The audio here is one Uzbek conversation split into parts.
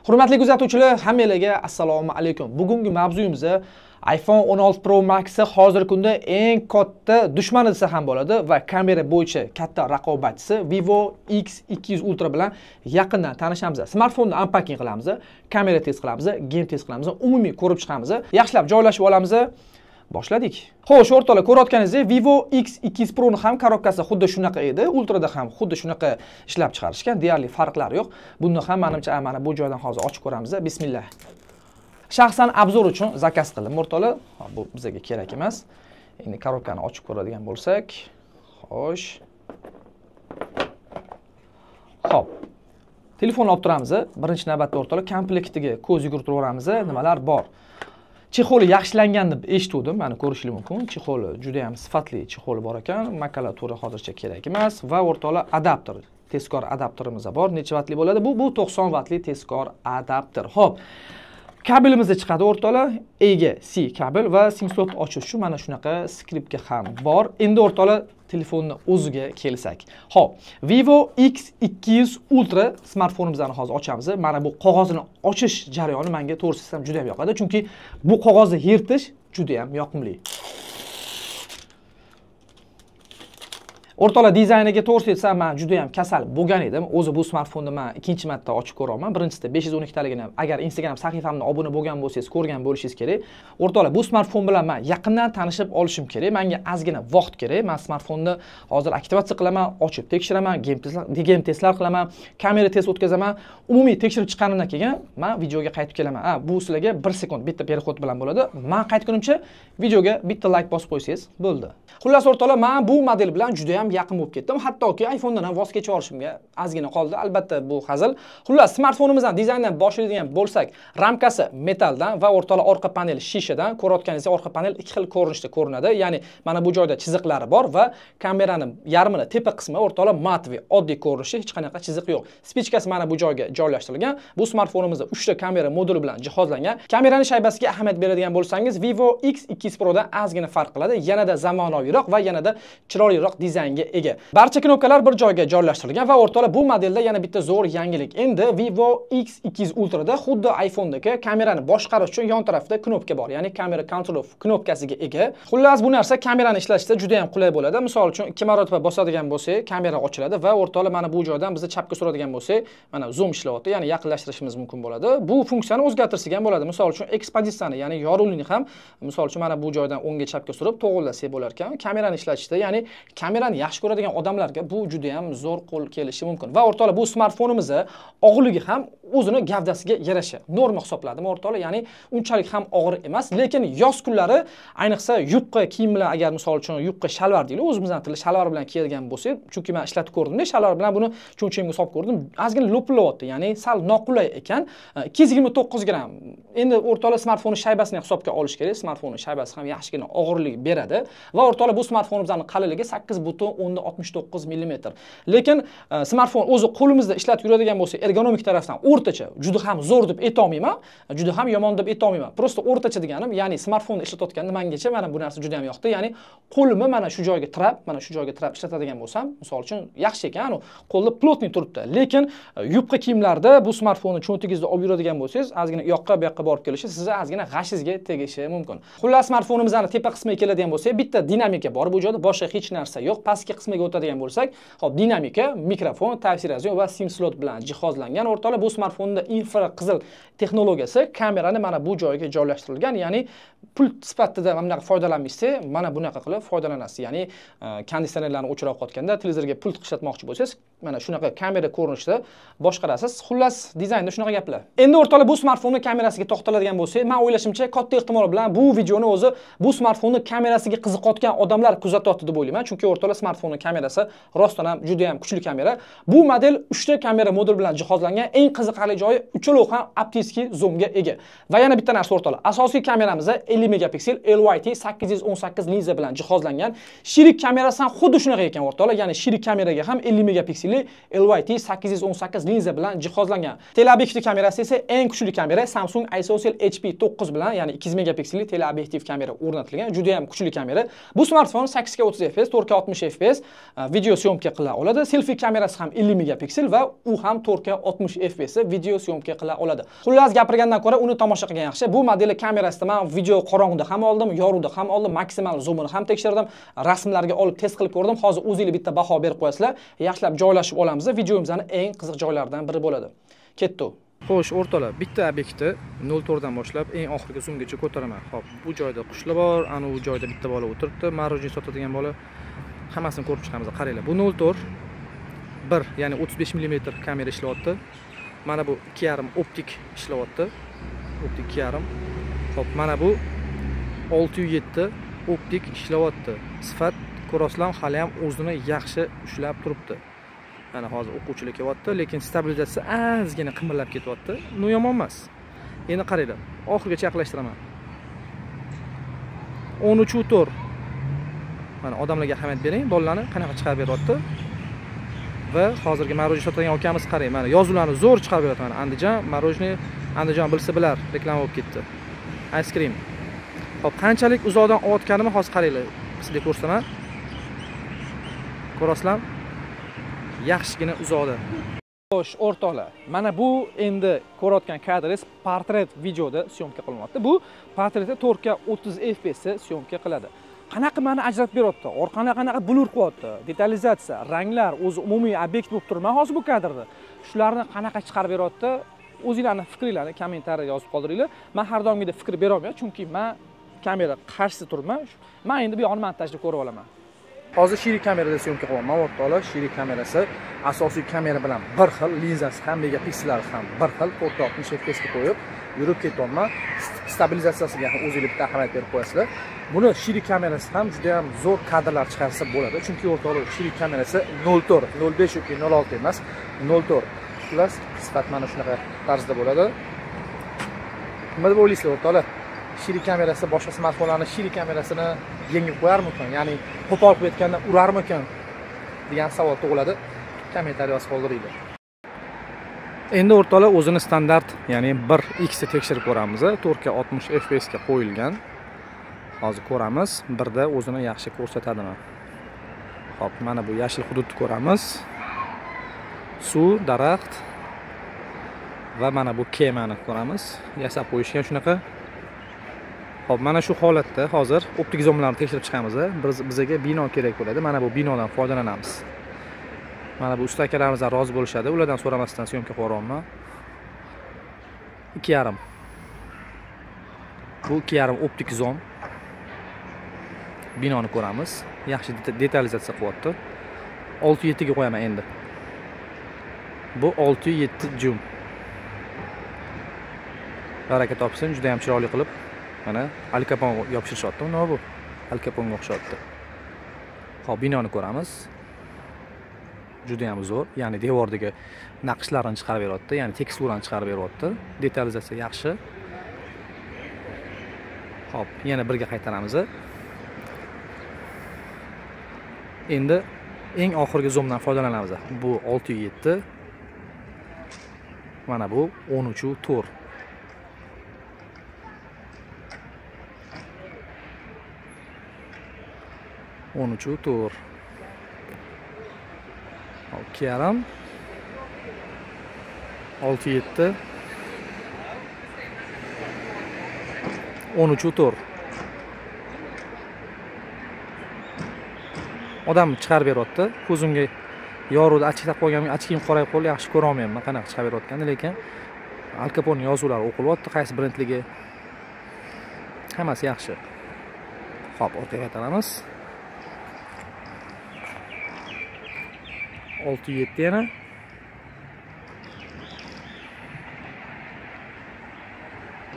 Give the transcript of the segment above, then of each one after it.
Hurmatli kuzatuvchilar, hammanglarga assalomu alaykum. Bugungi mavzuyimiz iPhone 16 Pro Max hozirgi kunda eng katta dushmani desa ham bo'ladi va kamera bo'yicha katta raqobatchisi Vivo X200 Ultra bilan yaqindan tanishamiz. Smartfonni unpacking qilamiz, kamera test qilamiz, game test qilamiz, umumiy ko'rib chiqamiz. Yaxshilab joylashib olamiz. Boshladik. Xo'sh, o'rtoqlar, ko'rayotganingizdek Vivo X200 Pro ni ham korobkasi xuddi shunaqa edi. Ultrada ham xuddi shunaqa ishlab chiqarishgan, deyarli farqlari yo'q. Buni ham menimcha mana bu joydan hozir ochib ko'ramiz. Bismillah. Shaxsan obzor uchun zakaz qildim, o'rtoqlar. Bu bizga kerak emas. Endi korobkani ochib ko'radigan bo'lsak, xo'sh. Xo'p. Telefonni olib turamiz. Birinchi navbatda o'rtoqlar komplektiga ko'z yugurtiraveramiz, nimalar bor. Chexoli yaxshilangan deb eshituvdim, mana ko'rishingiz mumkin. Chexoli juda ham sifatli chexoli bor ekan. Makulatura hozircha kerak emas va o'rtoqlar adapter, tezkor adapterimiz bor. Necha vatli bo'ladi? Bu 90 vatli tezkor adapter. Xo'p. Kabelimiz chiqadi o'rtoqlar, A ga C kabel va SIM slot ochish uchun mana shunaqa skripka ham bor. Endi o'rtoqlar telefonni o'ziga kelsak. Xo'p, Vivo X200 Ultra smartfonimizni hozir ochamiz. Mana bu qog'ozini ochish jarayoni menga to'g'risi desam juda ham yoqadi, chunki bu qog'ozni yirtish juda ham yoqimli. O'rtoqlar, dizayniga to'g'risi aytsam, men juda ham kasal bo'lgan edim. O'zi bu smartfonni men ikkinchi marta ochib ko'ryapman. Birinchisida 512 taligini agar Instagram sahifamda obuna bo'lgan bo'lsangiz, ko'rgan bo'lishingiz kerak. O'rtoqlar, bu smartfon bilan men yaqindan tanishib olishim kerak. Menga ozgina vaqt kerak. Men smartfonni hozir aktivatsiya qilaman, ochib tekshiraman, game testlar qilaman, kamera test o'tkazaman. Umumiy tekshirib chiqqanimdan keyin men videoga qaytib kelaman. Ha, bu sizlarga 1 sekund bitta perexod bilan bo'ladi. Men qaytgunimcha videoga bitta like bosib qo'ysangiz bo'ldi. Xullas o'rtoqlar, men bu model bilan juda ham yaqin bo'lib ketdim. Hattoki iPhone'dan ham voz kechib olishimga ozgina qoldi. Albatta bu hazil. Xullas, smartfonimizdan dizayndan boshlaydigan bo'lsak, ramkasi metaldan va o'rtoqlar orqa panel shishadan. Ko'rayotganingizdek orqa panel ikki xil ko'rinishda ko'rinadi. Ya'ni mana bu joyda chiziqlari bor va kamerani yarmini tepa qismi o'rtoqlar matviy, oddiy ko'rinishi, hech qanaqa chiziq yo'q. Spichkasi mana bu joyga joylashtirilgan. Bu smartfonimizda 3 ta kamera moduli bilan jihozlangan. Kamerani shaybasiga ahamiyat beradigan bo'lsangiz, Vivo X200 Pro'dan ozgina farq qiladi. Yanada zamonaviyroq va yanada chiroyliroq dizaynga ega. Barcha knopkalar bir joyga joylashtirilgan va o'rtoqlar bu modelda yana bitta zo'r yangilik. Endi Vivo X200 Ultra'da xuddi iPhone'dagi kamerani boshqarish uchun yon tarafida knopka bor, ya'ni kamera control knopkasiga ega. Xullas, bu narsa kamerani ishlatishda juda ham qulay bo'ladi. Misol uchun 2 marotaba bosadigan bo'lsak, kamera ochiladi va o'rtoqlar mana bu joydan bizni chapga suradigan bo'lsak, mana zoom ishlayapti, ya'ni yaqinlashtirishimiz mumkin bo'ladi. Bu funksiyani o'zgartirsak ham bo'ladi. Misol uchun ekspozitsiyani, ya'ni yorug'likni ham misol uchun mana bu joydan o'ngga chapga surib to'g'rilasak bo'lar ekan. Kamerani ishlatishda, ya'ni kamerani yaxshi ko'radigan odamlarga bu juda ham zo'r qo'l kelishi mumkin. Va o'rtoqlar, bu smartfonimizni og'irligi ham o'zini gavdasiga yarasha norma hisobladim o'rtoqlar, ya'ni unchalik ham og'ir emas, lekin yoz kunlari ayniqsa yupqa kiyim bilan, agar misol uchun yupqa shalvar deylik, o'zimizning tilda shalvar bilan kiyadigan bo'lsak, chunki men ishlatib ko'rdim-da, shalvar bilan buni cho'nchagimga solib ko'rdim, ozgina lo'pillayapti, ya'ni sal noqulay ekan. 229 gramm. Endi o'rtoqlar smartfonni shaybasini hisobga olish kerak. Smartfonning shaybasi ham yaxshigina og'irlik beradi va o'rtoqlar bu smartfonimizning qalinligi 8.69 mm. Lekin smartfon o'zi qo'limizda ishlatib yuradigan bo'lsa, ergonomik tarafdan o'rtacha, juda ham zo'r deb ayta olmayman, juda ham yomon deb ayta olmayman. Prosta o'rtacha deganim, ya'ni smartfonni ishlatayotganda mengacha mana bu narsa juda ham yoqdi. Ya'ni qo'limni mana shu joyga tirab, mana shu joyga tirab ishlatadigan bo'lsam, misol uchun yaxshi ekan, qo'lda plotniy turibdi. Lekin yupqa kiyimlarda bu smartfonni cho'ntagingizda olib yuradigan bo'lsangiz, ozgina u yoqqa bu yoqqa borib kelishi sizni ozgina g'ashingizga tegishi mumkin. Xullas, smartfonimizning tepa qismiga keladigan bo'lsak, bitta dinamika bor bu joyda, boshqa hech narsa yo'q. Pastki qismiga o'tadigan bo'lsak, xo'p, dinamika, mikrofon, Type-C raz'yom va SIM slot bilan jihozlangan. O'rtoqlar, bu smartfonda infraqizil texnologiyasi kamerani mana bu joyga joylashtirilgan, ya'ni pult sifatida mana bunaqa foydalanmaysiz, mana bunaqa qilib foydalanasiz. Ya'ni konditsionerlarni o'chirib qotganda televizorga pult ishlatmoqchi bo'lsangiz, mana shunaqa kamera ko'rinishida boshqarasiz. Xullas, dizaynda shunaqa gaplar. Endi o'rtoqlar, bu smartfonning kamerasiga to'xtaladigan bo'lsak, men o'ylashimcha katta ehtimol bilan bu videoni o'zi bu smartfonning kamerasiga qiziqayotgan odamlar kuzatyapti deb o'ylayman. Chunki o'rtoqlar smartfonning kamerasi rostdan ham juda ham kuchli kamera. Bu model 3 ta kamera modul bilan jihozlangan. Eng qiziqarli joyi uchalovi ham optik zoomga ega. Va yana bitta narsa o'rtoqlar, asosiy kameramiz 50 megapiksel LYT 818 linza bilan jihozlangan. Shirik kamerasi ham xuddi shunaqa ekan o'rtoqlar, ya'ni shirik kameraga ham 50 megapikselli LYT 818 linza bilan jihozlangan. Teleobyektiv kamerasi esa eng kuchli kamera Samsung ISOCELL HP9 bilan, ya'ni 200 megapikselli teleobyektiv kamera o'rnatilgan. Juda ham kuchli kamera. Bu smartfon 8K 30 fps, 4K 60 fps FPS video syomka qila oladi. Selfie kamerasi ham 50 megapiksel va u ham 4K 60 FPS video syomka qila oladi. Xullas, gapirgandan ko'ra uni tomosha qilgan yaxshi. Bu modeli kamerasida men video qorong'ida ham oldim, yorug'da ham oldim, maksimal zoomini ham tekshirdim, rasmlarga olib test qilib ko'rdim. Hozir o'zingiz bitta baho berib qo'yasizlar. Yaxshilab joylashib olamiz. Videomizning eng qiziq joylaridan biri bo'ladi. Ketdi. Xo'sh, o'rtoqlar, bitta obyektni 0.4 dan boshlab eng oxirgi zoomgacha ko'taraman. Xo'p, bu joyda qushlar bor, ana u joyda bitta bola o'tiribdi, marojni sotadigan bola. Hammasini ko'rib chiqamiz. Qaranglar, bu 0.4 1, ya'ni 35 mm kamera ishlayapti. Mana bu 2.5 optik ishlayapti. Optik 2.5. Xo'p, mana bu 6.7 optik ishlayapti. Sifat ko'rasizlar, hali ham o'zini yaxshi ushlab turibdi. Mana hozir o'quvchilar kelyapti, lekin stabilizatsiya ozgina qimirlab ketyapti. Ну, yomon emas. Endi qaranglar, oxirigacha yaqinlashtiraman. 13.4. Mana odamlarga ahamiyat bering, bolalarni qanaqa chiqarib beryapti. Va hozirgi marojni sotadigan akamiz qarang, mana yozuvlarni zo'r chiqarib beryapti. Mana Andijon marojni, Andijon bilsa bilar, reklama bo'lib ketdi. Ice cream. Xo'p, qanchalik uzoqdan olayotganimni hozir qaranglar, sizga ko'rsataman. Ko'rasizlar? Yaxshigina uzoqda. Xo'sh, o'rtoqlar, mana bu endi ko'rayotgan kadringiz portret videoda syomka qilinyapti. Bu portretda 4K 30 FPS syomka qiladi. Qanaqa ma'ni ajratib beryapti, orqani qanaqa blur qilyapti, detalizatsiya, ranglar, o'zi umumiy obyekt bo'lib turibman hozir bu kadrda. Shularni qanaqa chiqarib beryapti? O'zingizlarning fikringizni kommentariyada yozib qoldiringlar. Men har doimgidek fikr bera olmayman, chunki men kamera qarshisida turibman. Men endi bu yoqni montajda ko'rib olaman. Hozir shiri kamerada syomka qilyapman, o'rtoqlar. Shiri kamerasi asosiy kamera bilan bir xil, linzasi ham, megapiksellari ham bir xil, 4K 60 FPS ga qo'yib yurib ketyapman. Stabilizatsiyasiga ham o'zingiz bitta ahamiyat berib qo'yasizlar. Buni shiri kamerasi ham juda ham zo'r kadrlar chiqarsa bo'ladi. Chunki o'rtoqlar, shiri kamerasi 0.4, 0.5 yoki 0.6 emas, 0.4. Xullas, sifat mana shunaqa tarzda bo'ladi. Nima deb o'ylaysizlar, o'rtoqlar? Shiri kamerasi boshqa smartfonlarning shiri kamerasini yengib qo'yarmikan, ya'ni qo'pol qilib aytganda urarmikan degan savol tug'iladi. Kommentariy yozib qoldiringlar. Endi o'rtoqlar, o'zini standart, ya'ni 1x ni tekshirib ko'ramiz. 4K 60 FPS ga qo'yilgan. Hozir ko'ramiz, birda o'zini yaxshi ko'rsatadimi. Xo'p, mana bu yashil hududni ko'ramiz. Suv, daraxt va mana bu kemani ko'ramiz. Yasab qo'yishgan shunaqa. Xo'p, mana shu holatda hozir optik zoomlarni tekshirib chiqamiz. Bizga bino kerak bo'ladi. Mana bu binodan foydalanamiz. Mana bu usta akalarimizdan rozi bo'lishadi. Ulardan so'ramasdan syomka qilyapman. 2.5. Bu 2.5 optik zoom. Binoni ko'ramiz. Yaxshi detalizatsiya qilyapti. 6.7 ga qo'yaman endi. Bu 6.7 zoom. Baraka topsin, juda ham chiroyli qilib. Mana Al Capone yopishirishyapti. Nima bu? Al Capone'ga o'xshatdi. Xo'p, binoni ko'ramiz. Juda ham zo'r, ya'ni devordagi naqshlarni chiqarib beryapti, ya'ni teksturani chiqarib beryapti. Detalizatsiya yaxshi. Xo'p, yana birga qaytaramiz. Endi eng oxirgi zoomdan foydalanamiz. Bu 6.7. Mana bu 13.4. 13.4. 2.5, 6.7, 13.4. Odam chiqarib beryapti. Ko'zimga yorug'da achchiq qo'yganimga achchigim qorayib qoldi, yaxshi ko'ra olmayapman qanaqa chiqarib berayotganini, lekin Al Capone yozuvlari o'qilyapti, qaysi brendligi, hammasi yaxshi. Xo'p, orqaga qaytaramiz. 6.7 yana.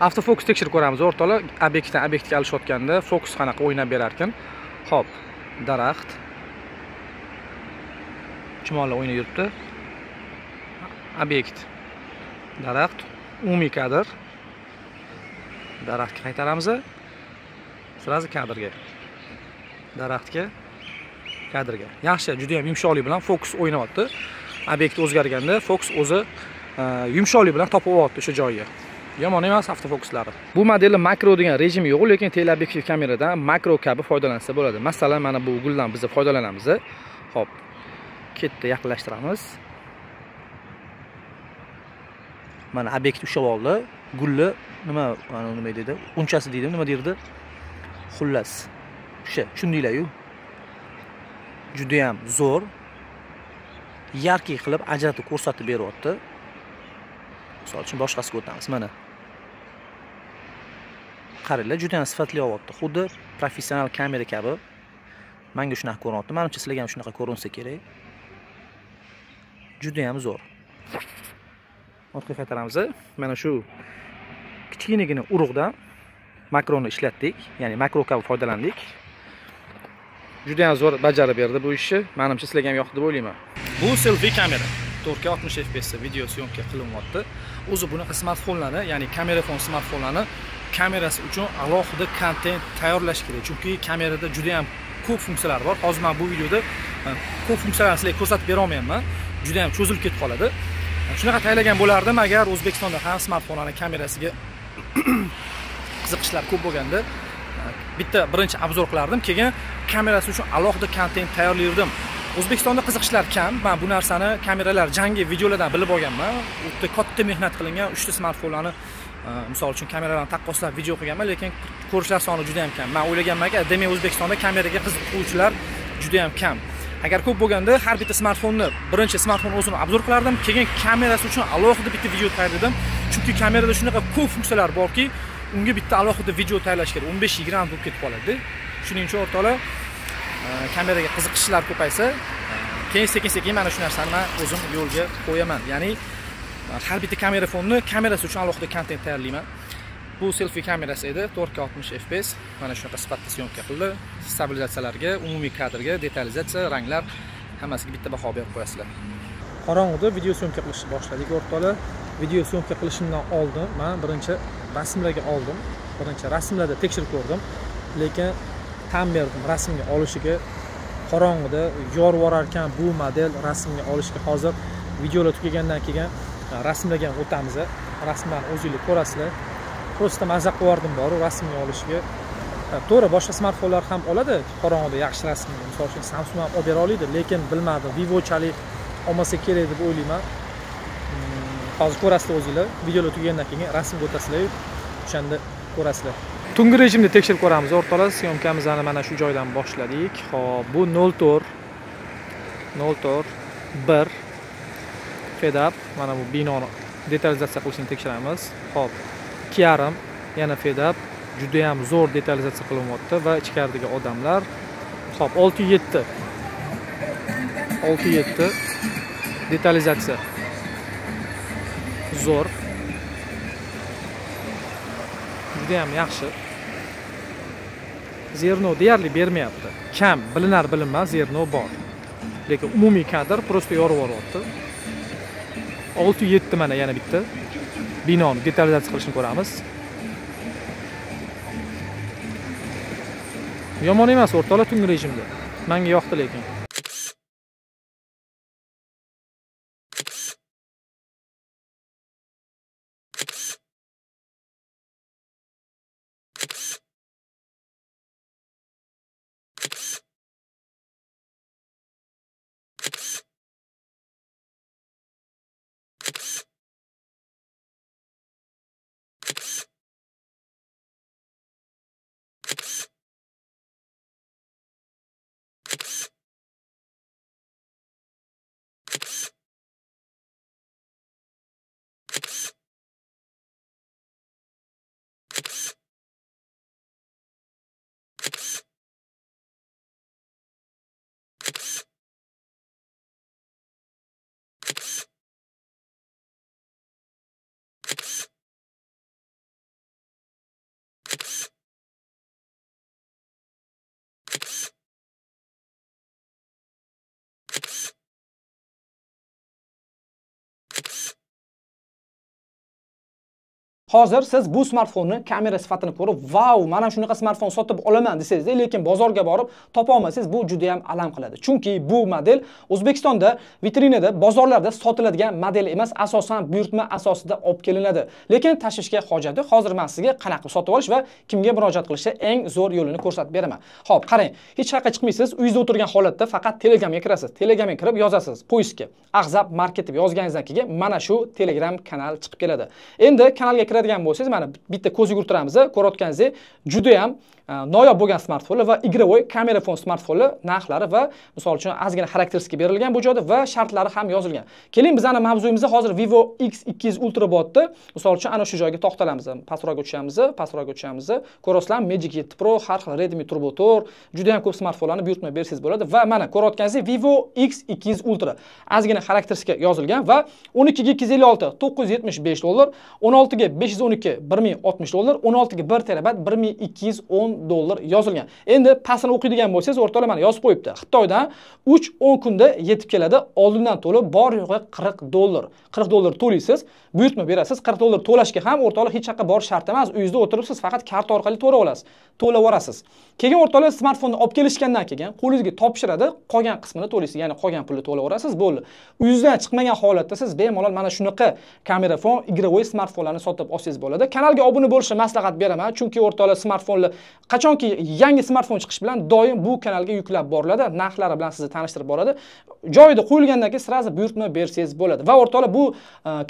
Avtofokus tekshirib ko'ramiz o'rtoqlar. Obyektdan obyektga alishayotganda fokus qanaqa o'ynab berar ekan. Xo'p, daraxt. Chumolilar o'ynab yuribdi. Obyekt. Daraxt, umumiy kadr. Daraxtga qaytaramiz. Sразу kadrga. Daraxtga, kadrga. Yaxshi, juda ham yumshoqlik bilan fokus o'ynayapti. Obyekt o'zgarganda fokus o'zi yumshoqlik bilan topib olyapti o'sha joyiga. Yomon emas avtofokuslari. Bu modelda makro degan rejim yo'q, lekin teleobyektiv kameradan makro kabi foydalansa bo'ladi. Masalan, mana bu guldan biz foydalanamiz. Xo'p, ketdi, yaqinlashtiramiz. Mana obyekt ushlab oldi. Gulni nima, mana nima deydi? Unchasi deydi, nima derdi? Xullas, o'sha tushundinglar-yu. Juda ham zo'r, yarkiy qilib ajratib ko'rsatib beryapti. Misol uchun boshqasiga o'tamiz mana. Qaranglar, juda ham sifatli olyapti. Xuddi professional kamera kabi. Menga shunaqa ko'rinyapti. Menimcha sizlarga ham shunaqa ko'rinsa kerak. Juda ham zo'r. Orqaga qaytaramiz. Mana shu kichkinagina urug'dan makroni ishlatdik, ya'ni makro kabi foydalandik. Juda ham zo'r bajarib berdi bu ishni. Menimcha sizlarga ham yoqdi deb o'ylayman. Bu selfie kamera 4K 60 FPS video syomka qilinyapti. O'zi bunaqa smartfonlarni, ya'ni kamerafon smartfonlarni kamerasi uchun alohida kontent tayyorlash kerak. Chunki kamerada juda ham ko'p funksiyalar bor. Hozir men bu videoda ko'p funksiyalarni sizlarga ko'rsatib bera olmayapman. Juda ham cho'zilib ketib qoladi. Shunaqa tayyorlagan bo'lardim agar O'zbekistonda ham smartfonlarning kamerasiga qiziqishlar ko'p bo'lganda bitta birinchi obzor qilardim, keyin kamerasi uchun alohida kontent tayyorlardim. O'zbekistonda qiziqishlar kam. Men bu narsani kameralar jangi videolardan bilib olganman. U yerda katta mehnat qilingan 3 ta smartfonlarni misol uchun kameralarni taqqoslab video qilganman, lekin ko'rishlar soni juda ham kam. Men o'ylaganmanki, demak O'zbekistonda kameraga qiziquvchilar juda ham kam. Agar ko'p bo'lganda har bitta smartfonni, birinchi smartfon o'zini obzor qilardim, keyin kamerasi uchun alohida bitta video tayyorladim. Chunki kamerada shunaqa ko'p funksiyalar borki, unga bitta alohida video tayyorlash kerak. 15-20 bo'lib ketib qoladi. Shuning uchun o'rtoqlar, kameraga qiziqishlar ko'paysa, keyin sekin-sekin mana shu narsani men o'zim yo'lga qo'yaman. Ya'ni har bitta kamerafonni kamerasi uchun alohida kontent tayyorlayman. Bu selfie kamerasi edi, 4K 60 FPS. Mana shunaqa sifatda syomka qildi. Stabilizatsiyalarga, umumiy kadrga, detalizatsiya, ranglar hammasiga bitta baho berib qo'yasizlar. Qorong'uda video syomka qilishni boshladik o'rtoqlar. Video syomka qilishimdan oldin men birinchi rasmlarga oldim. Birinchi rasmlarda tekshirib ko'rdim, lekin tan berdim rasmga olishiga. Qorong'uda yorib yuborarkan bu model rasmga olishga. Hozir videolar tugagandan keyin rasmlarga ham o'tamiz. Rasmlarni o'zingiz ko'rasizlar. Prosta maza qilardim boru rasmga olishga. To'g'ri, boshqa smartfonlar ham oladi qorong'uda yaxshi rasmni. Misol uchun Samsung ham olib bera oladi, lekin bilmadim, Vivochalik olmasa kerak deb o'ylayman. Hozir ko'rasizlar o'zingizlar. Videolar tugagandan keyin rasmga o'tasizlar, o'shanda ko'rasizlar. Tungi rejimda tekshirib ko'ramiz o'rtoqlar. Syomkamizni mana shu joydan boshladik. Xo'p, bu 0.4 0.4 1 fade up. Mana bu binoni detalizatsiya qilishini tekshiramiz. Xo'p, 2.5 yana fade up. Juda ham zo'r detalizatsiya qilinyapti va ichkaridagi odamlar. Xo'p, 6.7 6.7 detalizatsiya. Zo'r. Juda ham yaxshi. Zerno deyarli bermayapti. Kam, bilinar bilinmas zerno bor. Lekin umumiy kadr prosta yorib yuboryapti. 6.7 mana yana bitta binoni detalizatsiya qilishini ko'ramiz. Yomon emas o'rtoqlar tungi rejimda. Menga yoqdi lekin. Hozir siz bu smartfonni kamera sifatini ko'rib, "Vau, mana shunaqa smartfon sotib olaman" desangiz, lekin bozorga borib topa olmasangiz, bu juda ham alam qiladi. Chunki bu model O'zbekistonda vitrinada, bozorlarda sotiladigan model emas, asosan buyurtma asosida olib kelinadi. Lekin tashvishga hojat yo'q. Hozir men sizga qanaqa qilib sotib olish va kimga murojaat qilishni eng zo'r yo'lini ko'rsatib beraman. Xo'p, qarang, hech qayerga chiqmaysiz, uyingizda o'tirgan holatda faqat Telegramga kirasiz. Telegramga kirib yozasiz, poiskga Ag'zab Market deb yozganingizdan keyin mana shu Telegram kanal chiqib keladi. Endi kanalga kiradigan bo'lsangiz, mana bitta ko'z yugurtiramiz, ko'rayotganingizdek juda ham noyob bo'lgan smartfonlar va игровой kamerafon smartfonlar narxlari va misol uchun ozgina xarakteristika berilgan bu joyda va shartlari ham yozilgan. Keling, bizani mavzuyimizda hozir Vivo X200 Ultra bo'lyapti. Misol uchun ana shu joyga to'xtalamiz, pastroqga tushamiz, pastroqga tushamiz. Ko'rasizlar, Magic 7 Pro, har xil Redmi Turbo 4, juda ham ko'p smartfonlarni buyurtma bersangiz bo'ladi va mana ko'rayotganingizdek Vivo X200 Ultra ozgina xarakteristika yozilgan va 12 ga 256 $975, 16 ga 512 $1060, 16 ga 1 terabayt $1210 yozilgan. Endi pastini o'qiydigan bo'lsangiz, o'rtoqlar mana yozib qo'yibdi. Xitoydan 3-10 kunda yetib keladi. Oldindan to'lab bor yo'g'i $40. $40 to'laysiz, buyurtma berasiz. $40 to'lashga ham o'rtoqlar hech qayerga borish shart emas. Uyingizda o'tiribsiz, faqat karta orqali to'lab olasiz. To'lab yuborasiz. Keyin o'rtoqlar smartfonni olib kelishgandan keyin qo'lingizga topshiradi, qolgan qismini to'laysiz, ya'ni qolgan pulni to'lab yuborasiz, bo'ldi. Uyingizdan chiqmagan holatda siz bemalol mana shunaqa kamerafon, игровой smartfonlarni sotib olsangiz bo'ladi. Kanalga obuna bo'lishni maslahat beraman, chunki o'rtoqlar smartfonlar qachonki yangi smartfon chiqish bilan doim bu kanalga yuklab boriladi, narxlari bilan sizni tanishtirib boradi. Joyida qo'yilgandan keyin sразу buyurtma bersangiz bo'ladi. Va o'rtoqlar bu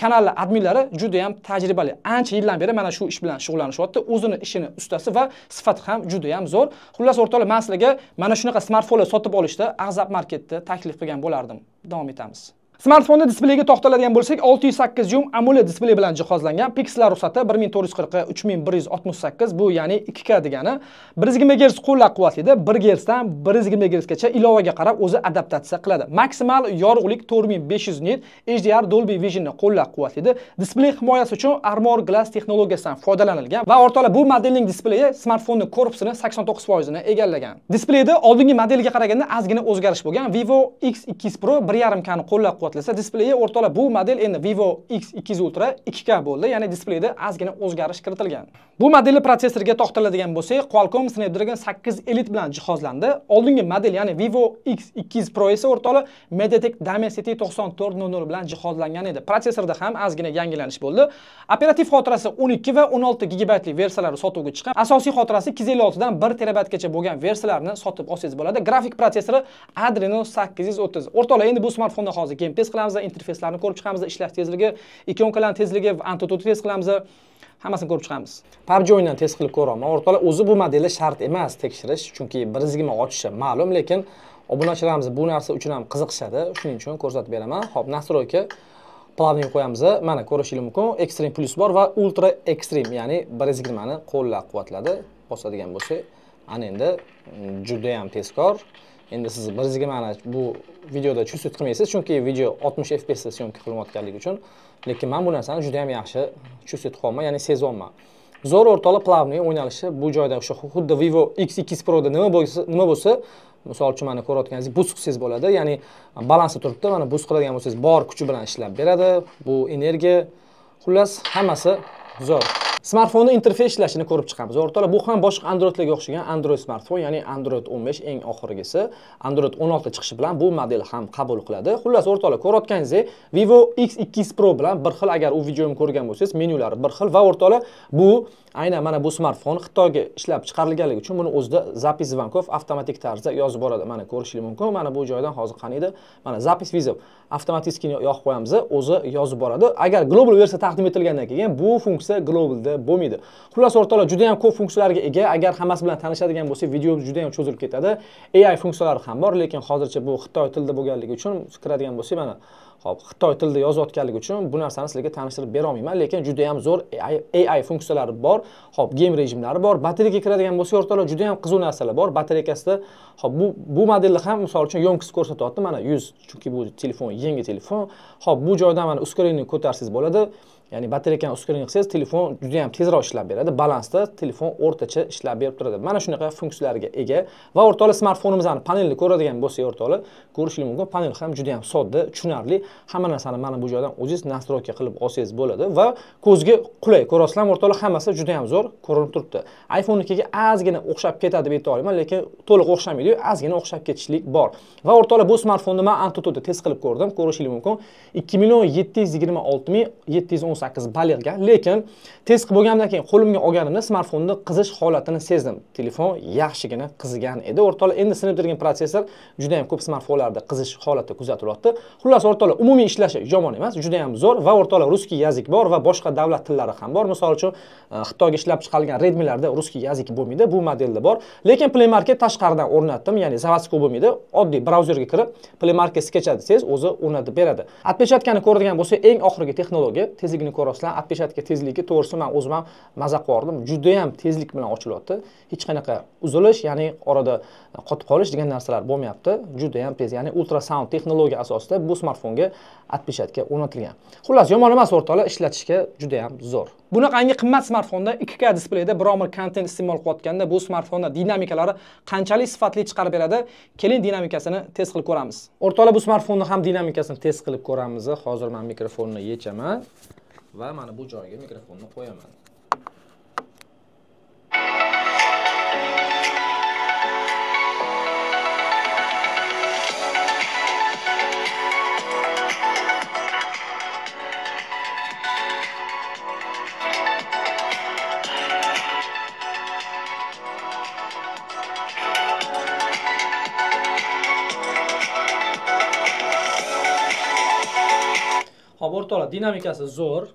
kanallar adminlari juda ham tajribali. Ancha yildan beri mana shu ish bilan shug'ullanishyapti. O'zini ishini ustasi va sifati ham juda ham zo'r. Xullas o'rtoqlar, men sizlarga mana shunaqa smartfonlar sotib olishda Ag'zab Marketni taklif qilgan bo'lardim. Davom etamiz. Smartfonni displeyiga to'xtaladigan bo'lsak, 608 dyum AMOLED displey bilan jihozlangan. Piksellar ruxsati 1440 ga 3168, bu ya'ni 2K degani. 120 Hz qo'llab-quvvatlaydi. 1 Hz dan 120 Hz gacha ilovaga qarab o'zi adaptatsiya qiladi. Maksimal yorug'lik 4500 nit, HDR Dolby Visionni qo'llab-quvvatlaydi. Displey himoyasi uchun Armor Glass texnologiyasidan foydalanilgan va o'rtoqlar bu modelning displeyi smartfonning korpusini 89% ni egallagan. Displeyda oldingi modelga qaraganda ozgina o'zgarish bo'lgan. Vivo X200 Pro 1.5 K ni qo'llab-quvvatlaydi. Displeyi o'rtoqlar bu model endi Vivo X200 Ultra 2K bo'ldi, ya'ni displeyda ozgina o'zgarish kiritilgan. Bu modelni protsessoriga to'xtaladigan bo'lsak, Qualcomm Snapdragon 8 Elite bilan jihozlandi. Oldingi model, ya'ni Vivo X200 Pro esa o'rtoqlar MediaTek Dimensity 9400 bilan jihozlangan edi. Protsessorda ham ozgina yangilanish bo'ldi. Operativ xotirasi 12 va 16 gigabaytli versiyalari sotuvga chiqqan. Asosiy xotirasi 256 dan 1 terabaytgacha bo'lgan versiyalarni sotib olsangiz bo'ladi. Grafik protsessori Adreno 830. O'rtoqlar, endi bu smartfonda hozir game test qilamiz, interfeyslarni ko'rib chiqamiz, ishlash tezligi, ikonkalarning tezligi, AnTuTu test qilamiz, hammasini ko'rib chiqamiz. PUBG o'yinidan test qilib ko'raman. O'rtoqlar, o'zi bu modelda shart emas tekshirish, chunki 120 ochishi ma'lum, lekin obunachilarimiz bu narsa uchun ham qiziqishadi, shuning uchun ko'rsatib beraman. Xo'p, настройка плавный qo'yamiz. Mana ko'rishingiz mumkin, Extreme Plus bor va Ultra Extreme, ya'ni 120 ni qo'llab-quvvatladi. Bosadigan bo'lsak, ana endi juda ham tezkor. Endi siz 120 ni bu videoda chuvsut qilmaysiz, chunki video 60 FPS da syomka qilinayotganligi uchun, lekin men bu narsani juda ham yaxshi chuvsut qilyapman, ya'ni sezyapman. Zo'r o'rtoqlar, плавный o'ynalishi bu joyda o'sha xuddi Vivo X200 Pro da nima bo'lsa, misol uchun mana ko'rayotganingizdek boost qilsangiz bo'ladi, ya'ni balansda turibdi, mana boost qiladigan bo'lsangiz bor kuchi bilan ishlab beradi, bu energiya, xullas hammasi zo'r. Smartfonni interfeys ishlashini ko'rib chiqamiz. O'rtoqlar, bu ham boshqa Androidlarga o'xshagan Android smartfon, ya'ni Android 15 eng oxirgisi. Android 16 chiqishi bilan bu model ham qabul qiladi. Xullas o'rtoqlar, ko'rayotganingizdek Vivo X200 Pro bilan bir xil, agar u videomni ko'rgan bo'lsangiz, menyulari bir xil va o'rtoqlar, bu aynan mana bu smartfon Xitoyga ishlab chiqarilganligi uchun buni o'zida zapis zvonkov avtomatik tarzda yozib boradi. Mana ko'rishingiz mumkin. Mana bu joydan hozir qaniydi? Mana zapis vizov avtomatik yoqib qo'yamiz, o'zi yozib boradi. Agar global versiya taqdim etilgandan keyin bu funksiya globalda bo'lmaydi. Xullas o'rtoqlar, juda ham ko'p funksiyalarga ega. Agar hammasi bilan tanishadigan bo'lsak, video juda ham cho'zilib ketadi. AI funksiyalari ham bor, lekin hozircha bu Xitoy tilida bo'lganligi uchun kiradigan bo'lsak, mana hop, Xitoy tilida yozayotganligi uchun bu narsani sizlarga tanishtirib bera olmayman, lekin juda ham zo'r AI funksiyalari bor. Hop, game rejimlari bor. Batareyaga kiradigan bo'lsak, o'rtoqlar, juda ham qiziq narsalar bor. Batareykasida hop, bu modelda ham misol uchun yonkisi ko'rsatyapti, mana 100, chunki bu telefon yangi telefon. Hop, bu joydan mana ускорение ko'tarsangiz bo'ladi. Ya'ni batareykani ускорение qilsangiz, telefon juda ham tezroq ishlab beradi. Balansda telefon o'rtacha ishlab berib turadi. Mana shunaqa funksiyalarga ega. Va o'rtoqlar, smartfonimizni panelini ko'radigan bo'lsak, o'rtoqlar, ko'rishingiz mumkin. Panel ham juda ham sodda, tushunarli. Hamma narsani mana bu joydan o'zingiz настройка qilib olsangiz bo'ladi va ko'zga qulay. Ko'rasizlar, o'rtoqlar, hammasi juda ham zo'r ko'rinib turibdi. iPhone'nikiga ozgina o'xshab ketadi deb ayta olaman, lekin to'liq o'xshamaydi, ozgina o'xshab ketishlik bor. Va o'rtoqlar, bu smartfonni men AnTuTu'da test qilib ko'rdim. Ko'rishingiz mumkin. 2 726 718 ball yig'gan, lekin test qilib bo'lgandan keyin qo'limga olganimda smartfonni qizish holatini sezdim. Telefon yaxshigina qizigan edi. O'rtoqlar, endi Snapdragon protsessor juda ham ko'p smartfonlarda qizish holati kuzatilyapti. Xullas o'rtoqlar, umumiy ishlashi yomon emas, juda ham zo'r. Va o'rtoqlar, ruskiy yazik bor va boshqa davlat tillari ham bor. Misol uchun, Xitoyga ishlab chiqarilgan Redmi'larda ruskiy yazik bo'lmaydi, bu modelda bor. Lekin Play Market tashqaridan o'rnatdim, ya'ni zavodskiy bo'lmaydi. Oddiy brauzerga kirib Play Market skechadi desangiz, o'zi o'rnatib beradi. Отпечаткani ko'radigan bo'lsak, eng oxirgi texnologiya, tezligini ko'rasizlar. Отпечатка tezligi, to'g'risi men o'zim ham maza qildim. Juda ham tezlik bilan ochilyapti. Hech qanaqa uzilish, ya'ni orada qotib qolish degan narsalar bo'lmayapti. Juda ham tez, ya'ni ultrasound texnologiya asosida bu smartfonga отпечатка o'rnatilgan. Xullas, yomon emas o'rtoqlar, ishlatishga juda ham zo'r. Bunaqangi qimmat smartfonda 2K displeyda biror bir kontent iste'mol qilayotganda bu smartfonda dinamikalari qanchalik sifatli chiqarib beradi? Keling, dinamikasini test qilib ko'ramiz. O'rtoqlar, bu smartfonni ham dinamikasini test qilib ko'ramiz. Hozir men mikrofonni yechaman va mana bu joyga mikrofonni qo'yaman. Xo'p, o'rtoqlar, dinamikasi zo'r.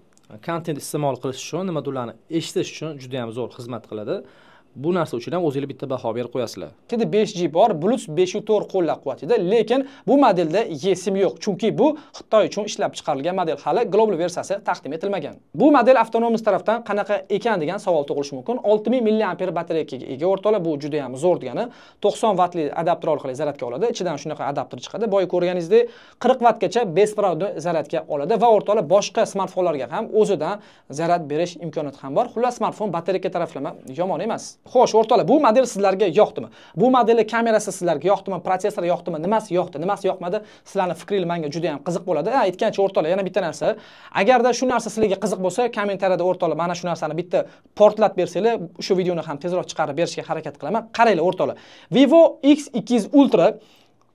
Kontent iste'mol qilish uchun, nimadirlarni eshitish uchun juda ham zo'r xizmat qiladi. Bu narsa uchun ham o'zingiz bitta baho berib qo'yasizlar. Endi 5G bor, Bluetooth 5.4 qo'llab-quvvatlaydi, lekin bu modelda eSIM yo'q, chunki bu Xitoy uchun ishlab chiqarilgan model, hali global versiyasi taqdim etilmagan. Bu model avtonomist tarafdan qanaqa ekan degan savol tug'ilishi mumkin. 6000 mAh batareykaga ega o'rtoqlar, bu juda ham zo'r degani. 90 vattli adapter orqali zaryadga oladi. Ichidan shunaqa adapter chiqadi. Boya ko'rganingizdek 40 vattgacha беспроводной zaryadga oladi va o'rtoqlar, boshqa smartfonlarga ham o'zidan zaryad berish imkoniyati ham bor. Xullas, smartfon batareyka taraflama yomon emas. Xo'sh, o'rtoqlar, bu model sizlarga yoqdimi? Bu modelning kamerasi sizlarga yoqdimi? Protsessori yoqdimi? Nimasi yoqdi, nimasi yoqmadi? Sizlarning fikringiz menga juda ham qiziq bo'ladi. Aytgancha o'rtoqlar, yana bitta narsa. Agarda shu narsa sizlarga qiziq bo'lsa, kommentariyada o'rtoqlar mana shu narsani bitta portlat bersanglar, shu videoni ham tezroq chiqarib berishga harakat qilaman. Qaranglar o'rtoqlar. Vivo X200 Ultra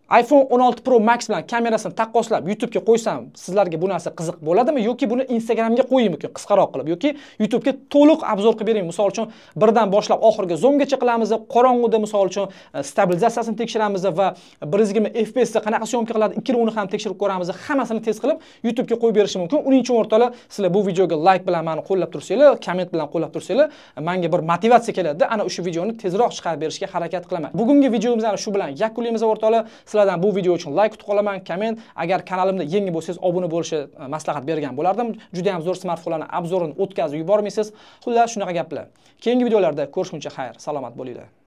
iPhone 16 Pro Max bilan kamerasini taqqoslab YouTube'ga qo'ysam, sizlarga bu narsa qiziq bo'ladimi yoki buni Instagramga qo'yaymi, qisqaroq qilib yoki YouTube'ga to'liq obzor qilib beraymi? Misol uchun, birdan boshlab oxirgi zoomgacha qilamiz, qorong'uda misol uchun stabilizatsiyasini tekshiramiz va 120 FPS da qanaqa syomka qiladi, ikkilovini ham tekshirib ko'ramiz. Hammasini test qilib YouTube'ga qo'yib berishim mumkin. Uning uchun o'rtoqlar, sizlar bu videoga like bilan meni qo'llab tursanglar, komment bilan qo'llab tursanglar, menga bir motivatsiya keladi. Ana o'sha videoni tezroq chiqarib berishga harakat qilaman. Bugungi videomizni shu bilan yakunlaymiz o'rtoqlar. Sizlardan bu video uchun like kutib qolaman, komment, agar kanalimda yangi bo'lsangiz obuna bo'lishni maslahat bergan bo'lardim. Juda ham zo'r smartfonlarni obzorini o'tkazib yubormaysiz. Xullas, shunaqa gaplar. Keyingi videolarda ko'rishguncha xayr, salomat bo'linglar.